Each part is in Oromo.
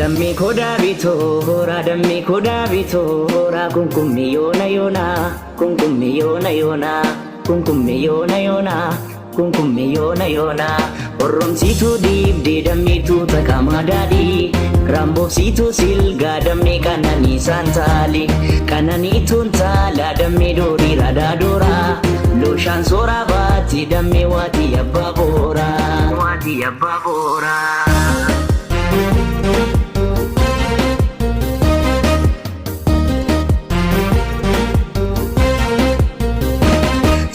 Dammee kodaa bitoora dammee kodaa bitoora kunkummi yoona yoona kunkummi yoona yoona kunkummi yoona yoona kunkummi yoona yoona Oromsiituu diibdee dammeetuu taqamaa daadhii Raamboofsiituu silgaa dammee qananiisaan taali qananiituun taala dammee doorii radaa dooraa Looshaan sooraa baati dammee waatii abbaa booraa. Waatii abbaa booraa.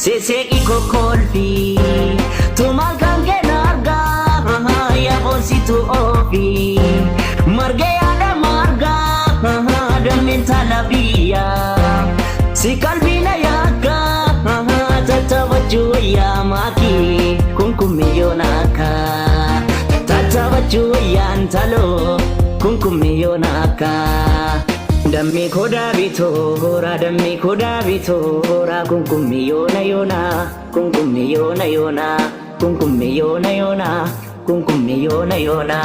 Seseeqii kokkolfii tumaal kan kenna argaa yaabonsitu oofii margee yaada margaa dammeen taala biyyaa si qalbiina yaakka tattaafachuu wayyaa maakii kunkummi yoona akka tattaafachuu wayyaan taloo kunkummi yoona akka. Dammee kodaa bitoora dammee kodaa bitoora kunkummi yoona yoona kunkummi yoona yoona kunkummi yoona yoona kunkummi yoona yoona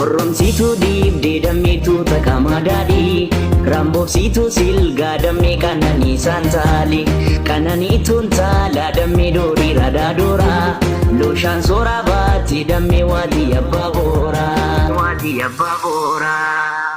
Oromsiituu diibdee dammeetuu taqamaa daadhii Raamboofsiituu silgaa dammee qananiisaan taali qananiituun taala dammee doorii radaa dooraa Looshaan sooraa baati dammee waatii abbaa booraa. Waatii abbaa booraa.